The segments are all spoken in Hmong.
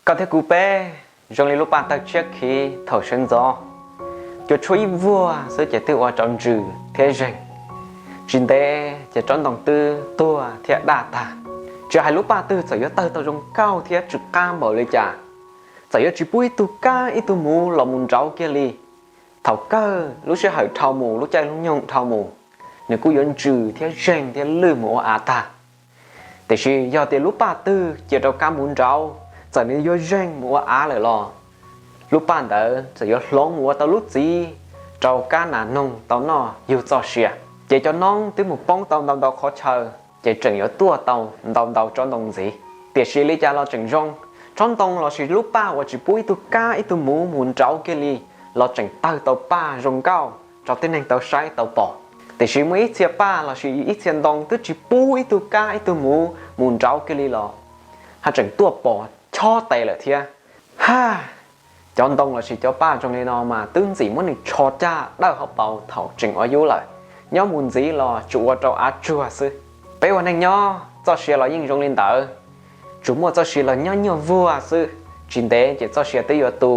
Koj thiab kuv peb zoo li lub paj tawg tshiab khiv thaum sawv ntxov, cua tshuab ib vuag xwb ces twb ua rau ntsws thiab zeeg. Tsis ntev ces tsob ntoo twb tuag thiab daj tag. Tsis hais lub paj twg txawm yuav tawg tau zoo nkauj thiab tsw qab npaum li cas, txawm yuav tsis pub ib tug kab ib tug muv los mus nrauv kiag li, thaum kawg lub sij hawm dhau mus, lub caij lub nyoog dhau mus, nws kuj yuav ntsws thiab zeeg thiab lwj mus ua av tag. Tiam sis yog tias lub paj twg cia rau kab muv nrauv, txawm nws yuav zeeg mus ua av lawm los lub paj ntawd txawm yuav hloov mus ua tau lub txiv rau kab nas noog tau noj yug txoj sia. Ces cov noob twb mus poob tau ntau ntau qhov chaw, ces tseem yuav tuaj tau ntau ntau tsob ntoo ntxiv. Tiam sis li cas los tseem zoo, tsob ntoo lossis lub paj uas tsis pub ib tug kab ib tug muv mus nrauv kiag li los tseem tawg tau paj zoo nkauj rau tib neeg tau saib tau pom. Tiam sis muaj ib txhia paj lossis ib txhia ntoo twb tsis pub ib tug kab ib tug muv mus nrauv kiag li los ho tseem tuaj pom chob tes lawm thiab. Ha, cov ntoo lossis cov paj zoo li no mas twb ntxim muab nws tsho caj dawb hauv paus thaum tseem ua yub lawm, nyob mus ntxiv los tsuas ua rau av tsuag xwb. Peb ua neeg nyob txoj sia los yeej zoo li ntawd, tsuas muaj txoj sia los nyob nyuaj vuag xwb, tsis ntev ces txoj sia twb yuav tu,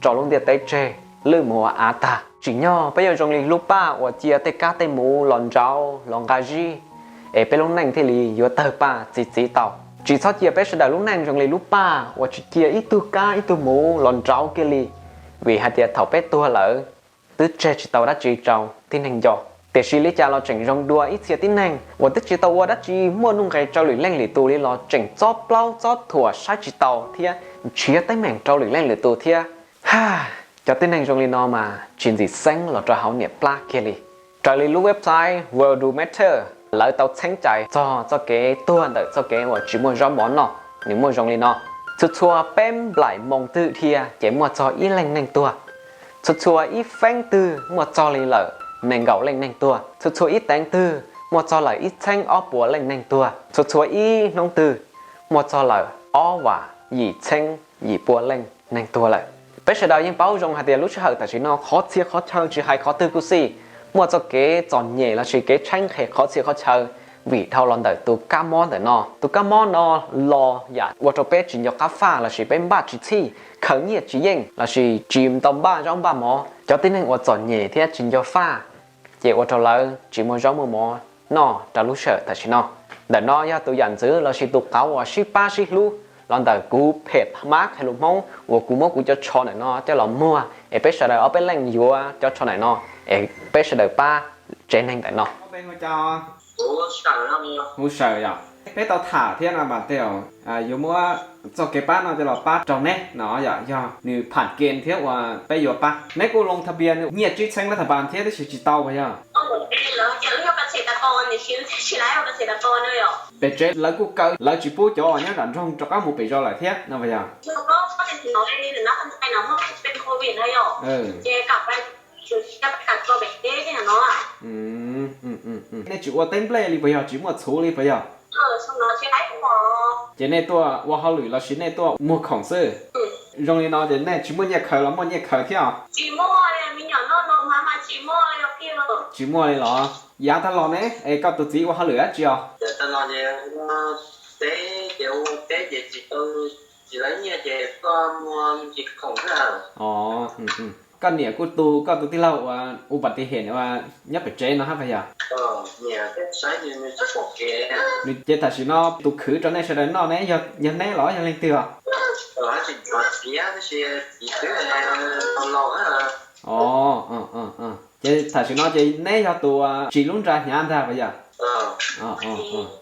tso lub ntiaj teb tseg, lwj mus ua av tag. Tsim nyog peb yuav zoo li lub paj uas cia tej kab tej muv los nrauv los nqa zib, es peb lub neej thiaj li yuav tawg paj txi txiv tau. Tsis txhob cia peb sawv daws lub neej zoo li lub paj uas tsis cia ib tug kab ib tug muv los nrauv kiag li, vim hais tias thaum peb tuag lawm twb tseg tsis tau dab tsi rau tib neeg nco. Tiam sis li cas los tseem zoo dua ib txhia tib neeg uas twb tsis tau ua dab tsi muaj nuj nqes rau lwm leej lwm tus li los tseem txob plaub txob thuam saib tsis taus thiab nrhiav teeb meem rau lwm leej lwm tus thiab. Ha, cov tib neeg zoo li no mas tsis ntxim xeeb los rau hauv niam plab kiag li. Raws li lub website Worldometer, lawv tau txheeb cai txog txoj kev tuag ntawm txoj kev uas tsis muaj zaub mov noj, nws muaj zoo li no: txhua txhua peb nplaim moo twg dhia ces muaj txog ib leeg neeg tuag. Txhua txhua ib feeb twg muaj txog li lawm nees nkaum leej neeg tuag. Txhua txhua ib teev twg muaj txog lawm ib txheeb ob puas leej neeg tuag. Txhua txhua ib hnub twg muaj txog lawm ob vas yim txheeb yim pua leej neeg tuag lawm. Peb sawv daws yeej paub zoo hais tias lub sij hawm tam sim no qhov txhia qhov chaw tsis hais qhov twg kuj xij, muaj txoj kev txom nyem lossis kev tshaib nqhis qhov txhia qhov chaw vim dhau los ntawm tus kab mob ntawm no. Tus kab mob no los yam ua rau peb tsis nco qab faj lossis peb npaj tsis txhij, khaws nyiaj tsis yeej lossis tsis tau npaj zaub npaj mov. Cov tib neeg uas txom nyem thiab tsis nco faj ces ua rau lawv tsis muaj zaub muaj mov noj rau lub sij hawm tam sim no. Ntawm no yog tus yam ntxwv lossis tus qauv uas sib pab sib hlub los ntawm kuv phem mab qhia lus Hmoob uas kuv muab kuv cov tsho ntawm no coj los muag es peb sawv daws ob peb leej yuav cov tsho ntawm no es peb sawv daws pab tsev neeg ntawm no. Huv Sawm yom. Peb tau tham thiab no mas tej zaum yuav muab txoj kev pab no coj los pab rau neb no yom, yog nws pham ke thiab uas peb yuav pab. Neb kuj loo tha npias nyiaj tsib txheeb lab tha npas thiab tab sis tsis tau puas yog? Pem tsev lawv kuj kaw, lawv tsis pub cov uas nyob nram nroog rov qab mus pem zos lawm thiab no puas yog? Nej tsis ua teb nplej li puas yog, tsis muaj txhuv li puas yog? Ces nej tuaj ua hauj lwm lossis nej tuaj muag khoom xwb? Zoo li no ces nej tsis muaj nyiaj khaws los muaj nyiaj khaws thiab os? Tsis muaj li los? Yav tag los ne es koj tus txiv ua hauj lwm dab tsi os? Koj niam kuj tu koj tus tij laug uas u pa ti hem uas nyob pem tsev no hab puas yog? Ces tam sim no tus khwv rau nej sawv daws noj ne yog neb los yog leej twg os? Ces tam sim no ces neb yog tus tsim lub nra hnyav ntag puas yog?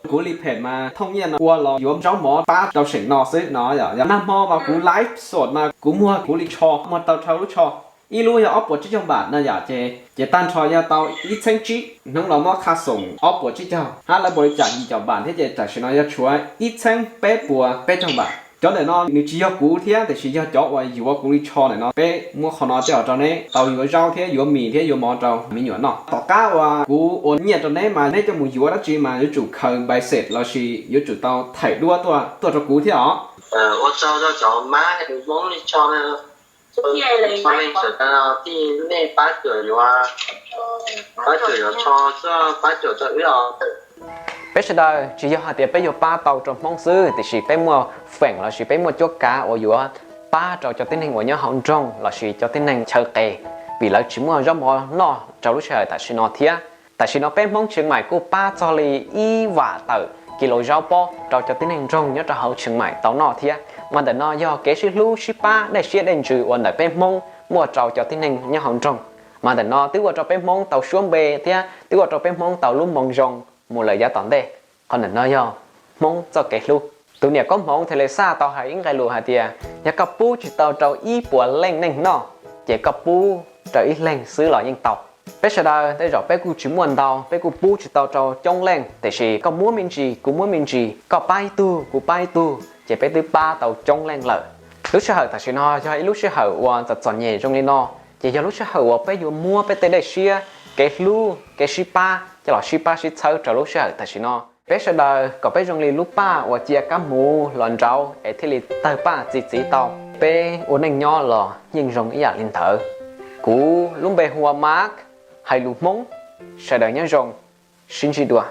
Kuv li phem mas thooj nyiaj no ua los yuav zaub mov pab rau seem no xwb no yom. Yog nag hmo mas kuv live sot mas kuv muag kuv li tsho, muag tau rau lub tsho ib lub yog ob puas tsib caug npam no yom, ces ces tag nrho yog tau ib txheeb tsib. Hnub los muab qha xoom ob puas tsib caug hab lawv npaum li cas yim caum npam thiab, ces tam sim no yog tshuav ib txheeb peb puas peb caug npam. Cov ntawm no nws tsis yog kuv thiab, tiam sis yog cov uas yuav kuv li tsho ntawm no. Peb muab qhov no coj rau neb tau yuav zaub thiab yuav mis thiab yuav mov rau me nyuam noj. Tom qab uas kuv ua nyiaj rau neb mas neb coj mus yuav dab tsi mas yuav tsum khaws npais xet lossis yuav tsum tau thaim duab tuaj tuaj rau kuv thiab os. Ua tsaug rau cov mab Hmoob li tsho, nej pab cuam yuav, pab cuam yuav tsho, pab cuam rau wb os. Peb sawv daws tsis yog hais tias peb yuav pab tau rau Hmoob xwb, tiam sis peb muaj feem lossis peb muaj cuab kav uas yuav pab rau cov tib neeg uas nyob hauv nroog lossis cov tib neeg chaw qes, vim lawv tsis muaj zaub mov noj rau lub sij hawm tam sim no thiab. Tam sim no peb Hmoob Tsheev Maim kuj pab txog li ib vam tawm kis lus zaub pob rau cov tib neeg nroog nyob rau hauv Tsheev Maim tau noj thiab. Mas ntawm no yog kev sib hlub sib pab dej siab dej ntsws uas ntawm peb Hmoob muaj rau cov tib neeg nyob hauv nroog. Mas ntawm no twb ua rau peb Hmoob tau suab npe thiab twb ua rau peb Hmoob tau lub moo zoo mus lawm yav tom ntej. Qhov ntawm no yog Hmoob txoj kev hlub. Tus niam Koob Hmoov Theresa tau hais ib nqe lus hais tias, yog koj pub tsis tau rau ib puas leej neeg noj, ces koj pub rau ib leeg xwb los yeej tau. Peb sawv daws tej zaum peb kuj tsis muaj ntau, peb kuj pub tsis tau rau coob leej, tiam sis koj muab me ntsis, kuv muab me ntsis, koj pab ib tug, kuv pab ib tug, ces peb twb pab tau coob leej lawm. Lub sij hawm tam sim no yog ib lub sij hawm uas txom txom nyem zoo li no, ces yog lub sij hawm uas peb yuav muab peb tej dej siab, kev hlub, kev sib pab coj los sib pab sib txhawb rau lub sij hawm tam sim no. Peb sawv daws kom peb zoo li lub paj uas cia kab hmuv los nrauv es thiaj li tawg paj txi txiv tau. Peb ua neej nyob los yeej zoo ib yam li ntawd. Kuv lub npe hu ua Mark, hais lus Hmoob, sawv daws nyob zoo, sib ntsib dua.